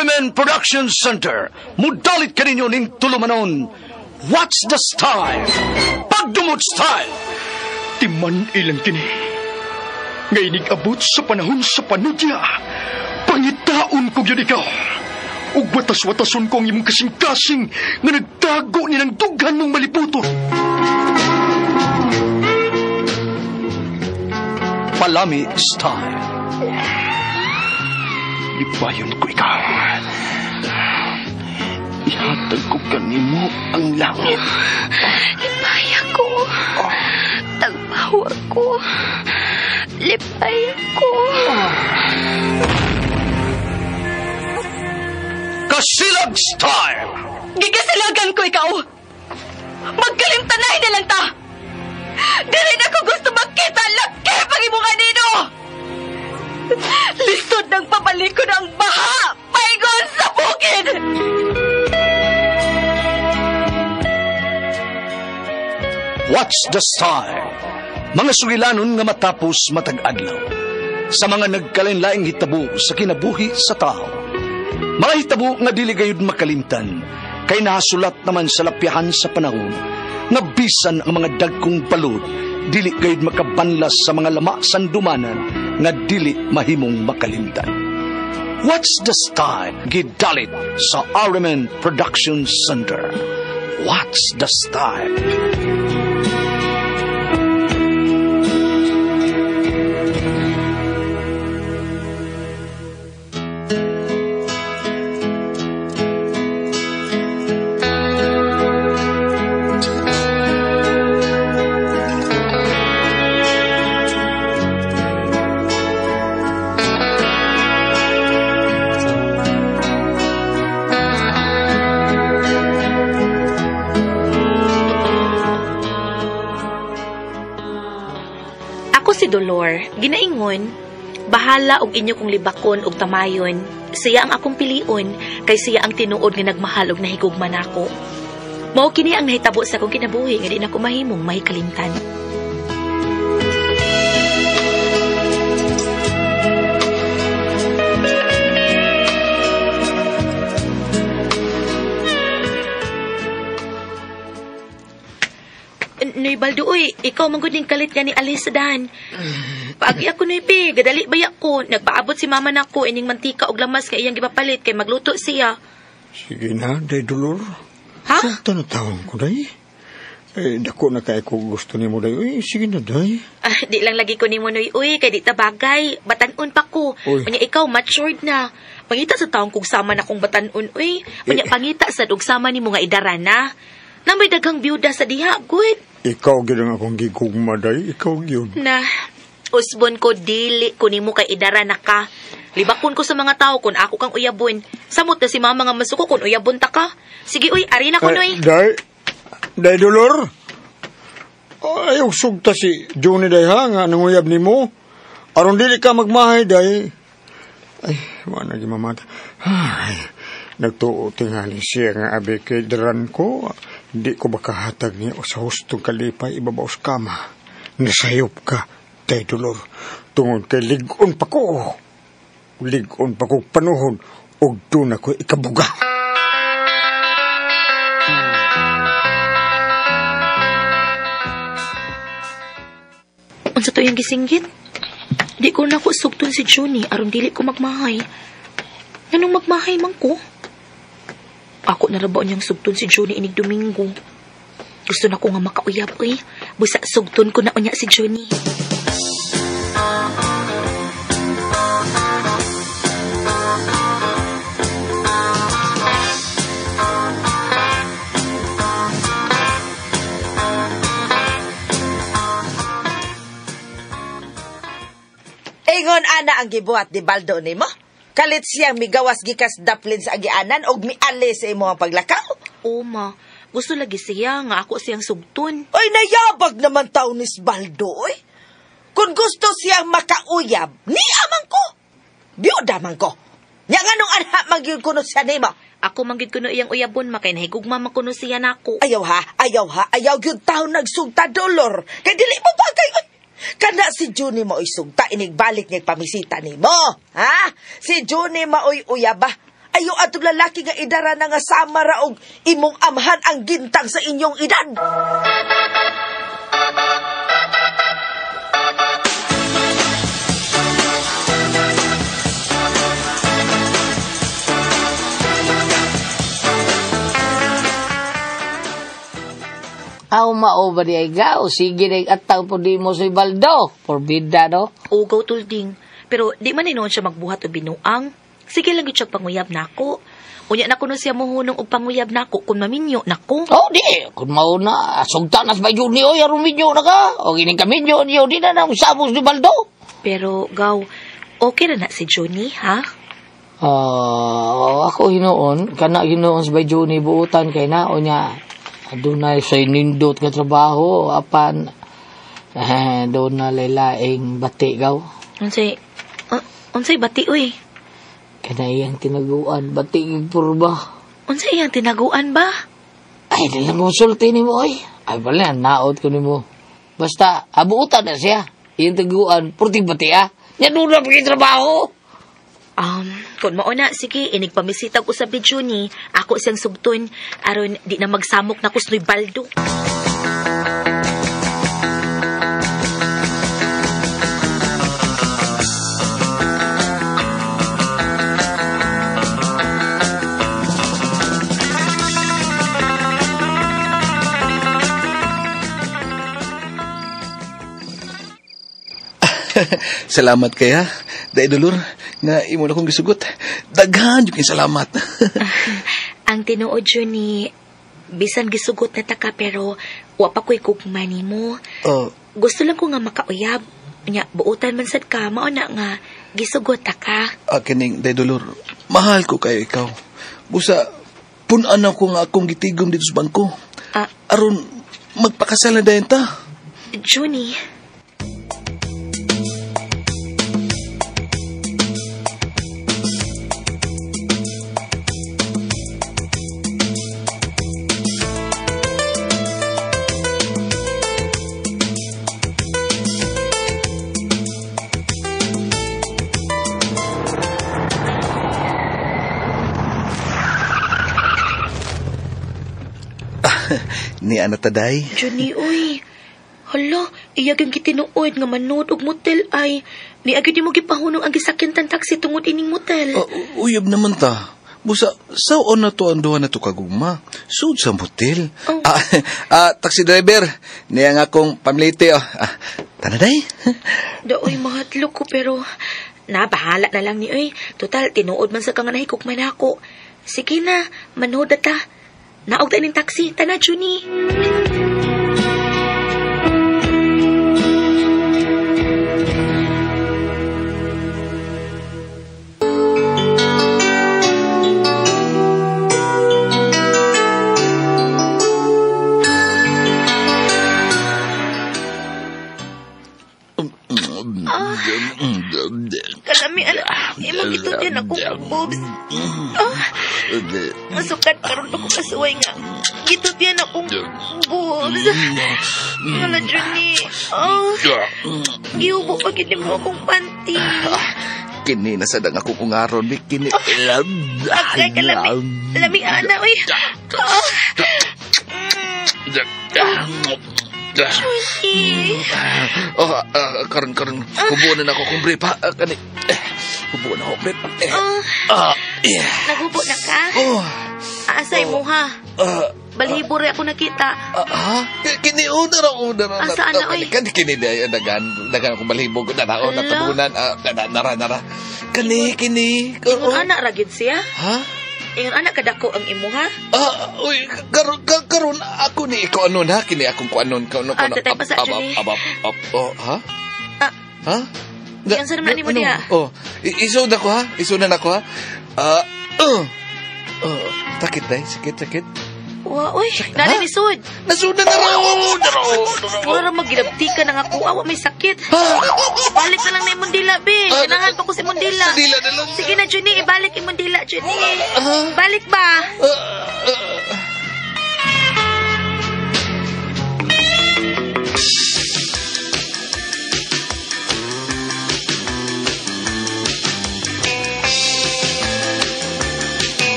RMN Production Center, mudalit kaninyo ning tulumanon. What's the style? Pagdumot style! Timan ilang kini. Nga inig-abot sa panahon sa panudya, pangitaon ko gyud ikaw. Ug watas-watason ko ang imong kasing-kasing nga nagtago ni ng dughan mong maliputon. Palami style. Lipayon ko ikaw. Ihatag ko kanimo ang langit. Lipay ako. Tagpawa ko. Lipay ako. Kasilag style! Gigasilagan ko ikaw! Magkalimtanay na lang ta! Dili na ko gusto makita laki pag imong anino! Lisod ng pabalik ko ng baha! Paingon sa bukid! What's the style? Mga sugilanon nga matapos matag-adlaw. Sa mga nagkalain-laing hitabo sa kinabuhi sa tao. Mga hitabo nga dili gayud makalimtan, kay nahasulat naman sa lapyahan sa panahon, nga bisan ang mga dagkong balod, dili gayud makabanlas sa mga lama sandumanan nga dili mahimong makalimtan. What's the style? Gidalit sa RMN Production Center. What's the style? Ako si Dolor, ginaingon, bahala og inyo kong libakon og tamayon. Siya ang akong pilion, kay siya ang tinuod nga nagmahal og nahigugma nako. Mao kini ang nahitabo sa akong kinabuhi nga di nako mahimong mahikalimtan. Noy Baldo, uy, ikaw man gud ning kalit nga ni Alice dan. Paagi ako noy pi, gadali baya ko. Nagpaabot si mama nako ining mantika og lamas nga iyang gipapalit kay magluto siya. Sige na, day Dolor. Ha? Sugtan na taon ko, day. Eh, dako na kay ko gusto nimo, day. Uy, sige na, day. Ah, di lang lagi ko nimo noy, uy, kay di ta bagay. Batan-on pa ko. Unya ikaw matured na. Pangita sa taong kog sama na kong batan-on, uy. Unya pangita sad og sama nimo nga idaran na. Namay daghang byuda sa diha, good. Ikaw gyud ang akong gigugma, day. Ikaw gyud. Na, usbon ko dili ko nimo kay idara na ka. Libakon ko sa mga tao kung ako kang uyabon. Samot na si mama nga masuko kung uyabon ta ka. Sige, uy, ari na ko, noy. Day, day Dolor. Ayaw sugta si Johnny, day, ha, nga nanguyab nimo. Aron dili ka magmahay, day. Ay, wala na gimamata. Ay, nagtuo tingali siya nga abi kay daran ko. Di ko makahatag niya sa hustong kalipay ibabaw sa kama. Nasayop ka, day Dolor. Tungod kay lig-on pa ko. Lig-on pa ko panuhon. Og doon ako ikabuga. Unsa to yung gisinggit? Di ko na ko sugton si Johnny aron dili ko magmahay. Anong magmahay man ko? Ako na rabaw niyang sugton si Johnny inig Domingo. Gusto na ko nga makauyab, uy. Busa sugton ko na unya si Johnny. Ingon ana ang gibuhat ni Baldo nimo? Kalit siyang migawas gikas daplin sa agianan og miali sa imong paglakaw. O ma, gusto lagi siya nga ako siyang sugton. Oy, nayabag naman taon ni Baldo, oy. Kung gusto siyang makauyab, niya man ko. Biyuda man ko. Nya nganong anha man gyud kuno siya nimo? Ako man gyud kuno iyang uyabon ma kay nahigugma man kuno siya nako. Ayaw ha, ayaw ha, ayaw gyud taon nagsugta Dolor. Kay dili mo bagay, oy. Kana si Juni maoy sugta, inigbalik niya pamisita nimo. Ha? Si Juni maoy uyaba. Ayo atong lalaki nga idara na nga sama ra og imong amhan ang gintang sa inyong edad. Aw mao ba di ay gaw? Sige na ataw po di mo si Baldo. Porbida, no? Ugaw tulding. Pero di man noon siya magbuhat o binuang. Sige lang gyud siya panguyab nako. Unya na kuno siya mohunong og panguyab nako kung maminyo nako. Oh, di. Kung mao na, sugta na sa bay Juni, oy, aron minyo na ka. O gining kaminyo niyo, di na nang sabos ni Baldo. Pero gaw, okay ra na si Johnny, ha? Ako hinuon, kana hinuon sa bay Juni buutan kay na o niya. Adunay sa nindot nga trabaho apan doon na lailaing bati gaw. Unsay unsay bati oy? Kana iyang tinaguan, bati purba. Unsay iyang tinaguan ba? Ay, di lang konsulti nimo oy. Ay bala naot ko nimo. Basta abuutan na siya. Iyang taguan, purting bati ah. Nya doon na paging trabaho. Kung mao na, sige, inigpamisitag usab ni Johnny, ako siyang sugton, aron di na magsamok na kusnoy Baldo. Salamat kaya, Day Dolor, nga imo na kong gisugot. Daghan jud kay salamat. Ang tinuod Johnny, bisan gisugot na ta ka pero wa pa ko'y gugma nimo. Gusto lang ko nga makauyab. Nya buotan man sad ka, mao na nga gisugot ta ka. Kining Day Dolor, mahal ko kayo ikaw. Busa pun-an ako nga akong gitigom dito sa bangko. Aron magpakasal na dayon ta. Johnny. Ni ana taday. Johnny, uy. Hala, iya gyud gitinuod nga manood og motel ay. Ni agad mo gipahunong ang gisakyan tan taxi tungod ining motel. Uyab naman ta. Busa, saon na to ang duha na to kagugma. Sud sa motel. Oh. Taxi driver, niya nga akong pamlite. Oh. Tanaday? Daoy, mahatlok ko pero na, bahala na lang ni uy. Total, tinuod man sa kang nahikog man ako. Sige na, manood na ta. Naog ta ning taxi. Tana, Johnny. Kalami, imong gitudyan akong boobs. Masukat karon pa ko kasuway nga. Gitudyan akong boobs. Wala, Johnny. Gihubo pa gid mo akong panty. Kini na sad ang akong ungaron. Kini. Agay ka, lami. Lami, ana, uy. Johnny. Karon. Hubo na ako kong brief, ha? Kani. Hubo na ako, brief. Naghubo na ka? Asay mo, ha? Balhibo rin ako nakita. Ha? Kini, una ra. Asaan na, oy? Kini, dagan akong balhibo. Nara, natabunan. Nara. Kani, kini. Ingon anak ra gyud siya? Ha? Ingon anak kadako ang imo, ha? Uy, karon ako ni ikaw anon, ha? Kini akong kuanon. Tatay pa sa Johnny. Ha? Ha? Yan sa naman ni mo niya. Oh, isod ako, ha? Isod na ako, ha? Sakit, day. Sakit. Wa, uy, nani ni sud. Nasud na naraw. Mura magilabti ka na nga ko. Awa, may sakit. Balik na lang na imong dila, be. Ganahan pa ko sa imong dila. Sige na, Johnny. Ibalik imong dila, Johnny. Balik ba?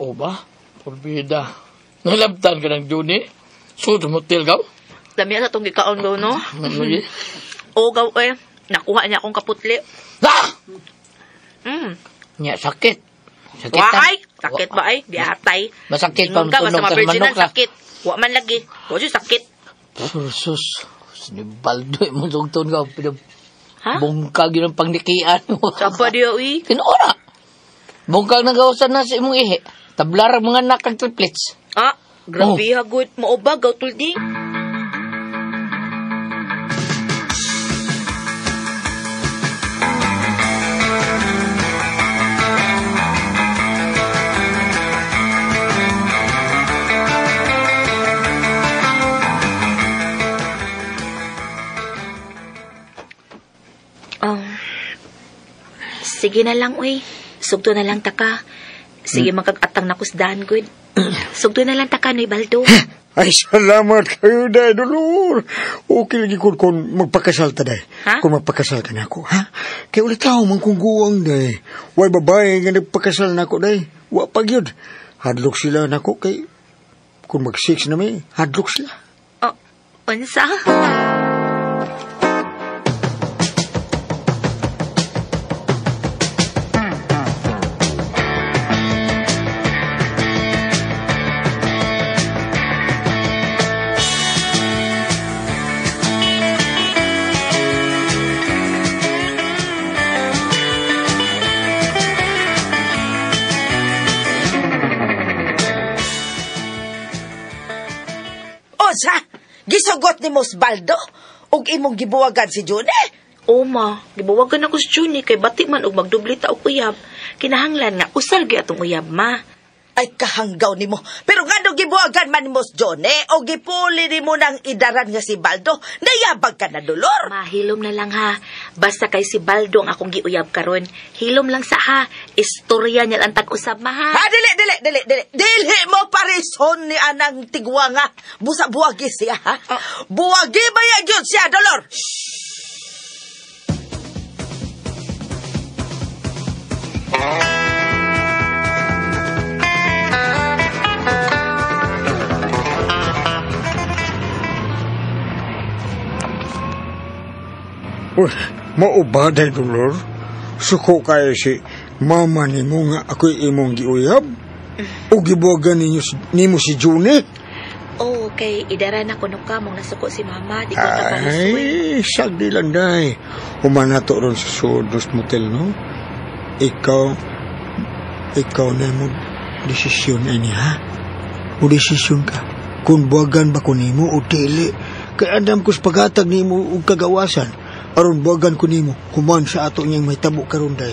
O ba? Porbida. Nalabtan ka ng Juni? Sud motel gaw? Dami sa itong gikaon gaw, no? Ano yun? O gaw eh. Nakuha niya akong kaputli. Ah! Mm. Nya, sakit. Sakit Wa ay. Sakit ba ay? Di atay. Masakit pa Ingon ka, basta matunog sa ma-virginal, manok ra. sakit. Wa man lagi. Wa siya sakit. Sus. Sinibaldo mo sugton ka. Ha? Bungkag yun ang pangnikian mo. Saba diya, uy. Tinuora. Bungkag nagawasan na sa imong ihi. Tablar ang mga anak kag triplets. Ah, grabe oh. Hagod. Maubag, gaw tulding. Sige na lang, uy. Sugto na lang taka. Sige, magkagatang na kusdahan, good. Sugto na lang taka, Noy Baldo. Ay, salamat kayo, Day Dolor. Okay lagi kung magpakasal ta, Day. Ha? Kung magpakasal ka na ako, ha? Kaya ulit tao man kung guwang, Day. Way babae nga nagpakasal na ako, Day. Wa pag yun. Hadlok sila na ako, kay kung mag-6 na may, hadlok sila. Oh, unsa? Osa, gisugot ni Mosbaldo ug imong gibuwagan si June. O ma, gibuwagan ako si Juni kay bati man og magdubli ta og uyab. Kinahanglan nga usal gyud atong uyab, ma. Ay kahanggaw nimo. Pero ngano gibuwagan man ni Mos Jone o gipuli nimo nang idaran nga si Baldo, nayabag ka na Dolor. Ma, hilom na lang ha. Basta kay si Baldo ang akong giuyab karon. Hilom lang sa ha. Istorya niya lang tag-usab, ma ha. Ha, dili, dili, dili, dili. Dili mo parison ni anang tigwa nga. Busa buwagi siya, ha? Buwagi ba ya gyud siya, Dolor? Uy, mao ba, Day Dolor? Suko kayo si mama nimo nga ako'y imong giuyab? O gibuwagan nimo si June? Oh, kay idara na kuno ka mong nasuko si mama. Di ko ta parisuin. Ay, sagdi lang, Day. Humana to ron sa Sudos Motel, no? Ikaw na mo desisyon ini, ha? O desisyon ka. Kung buwagan ba ko nimo o dili. Kay andam ko sa paghatag nimo og kagawasan. Aron buwagan ko nimo, human sa ato niyang may tabo karon, Day.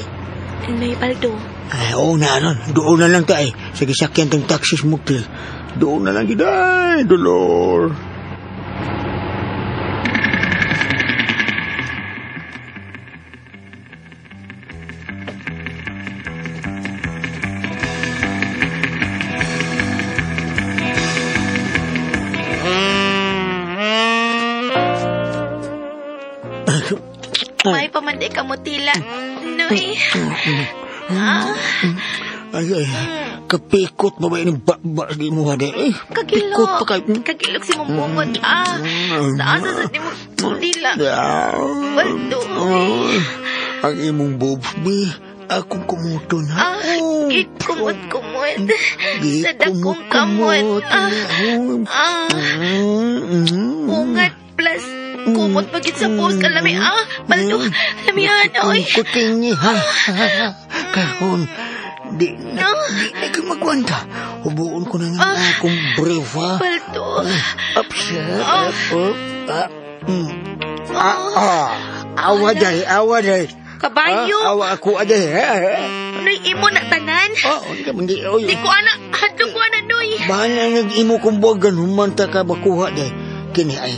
Noy Baldo. Ay, oo na, aron. Doon na lang ta, eh. Sa gisakyan tang taxi sa motel. Doon na lang, Day, Dolor. May pamanday ka mo, tila. Noy. Ah. Ay, ay. Kapikot ba ba yung ba di mo, hade? Eh, Kagilok. Pikot pa kayo. Kagilok si mong bungot. Ah. Saan sa di mo tila? Baldo. Ang imong boobs, bi. Akong kumuton, ha? Ah, gikumot-kumot. Sa dakong kamot. Ah. Bungat plus kumot pagit sa post. Alami, ah. Baldo, alamihan, oy. Kutingi, ha? Kahon, di na kayo magwanta. Hubuon ko na nga akong brief, ha? Baldo. Up, siya. Up, up, up. Awa, day, awa, day. Kabayo. Awa ako, aday. Noy, imo na tanan. Oh, hindi. Di ko ana, hadlok ko ana, Noy. Bahala nag-imo kong buwagan, humanta ka makuha, day. Kini ay...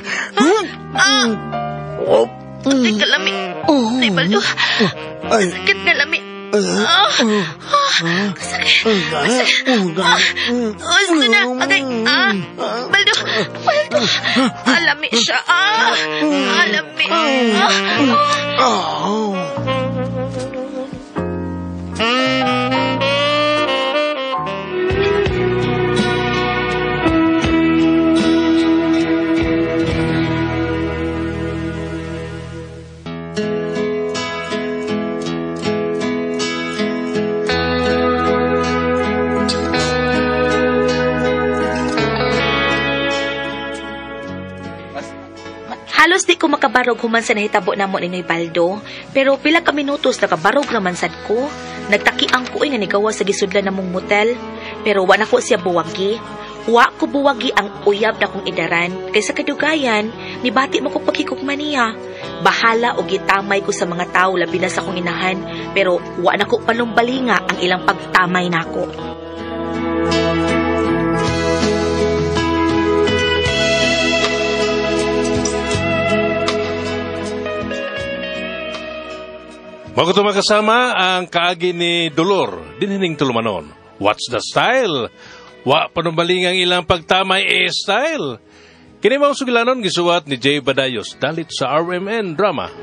Oh. Ay, kalami. Ay, Baldo. Ay. Sakit nga lami. Sakit. Gusto na. Okay. Baldo. Baldo. Alami siya. Alami. Halos di ko makabarog human sa nahitabo namo ni Noy Baldo, pero pila ka minutos nakabarog naman sad ko. Nagtakiang ko nga nigawa sa gisudlan namong motel, pero wa na ko siya buwagi. Wa ko buwagi ang uyab na kong idaran, kay sa kadugayan, nibati mo ko pagkikugma niya. Bahala og gitamay ko sa mga tao labi na sa akong inahan, pero wa na ko palumbalinga ang ilang pagtamay nako. Maguto makasama ang kaagi ni Dolor, dinhining tulumanon. What's the style? Wa panumbaling ang ilang pagtamay e style. Kini mao sugilanon gisuwat ni Jay Badayos dalit sa RMN Drama.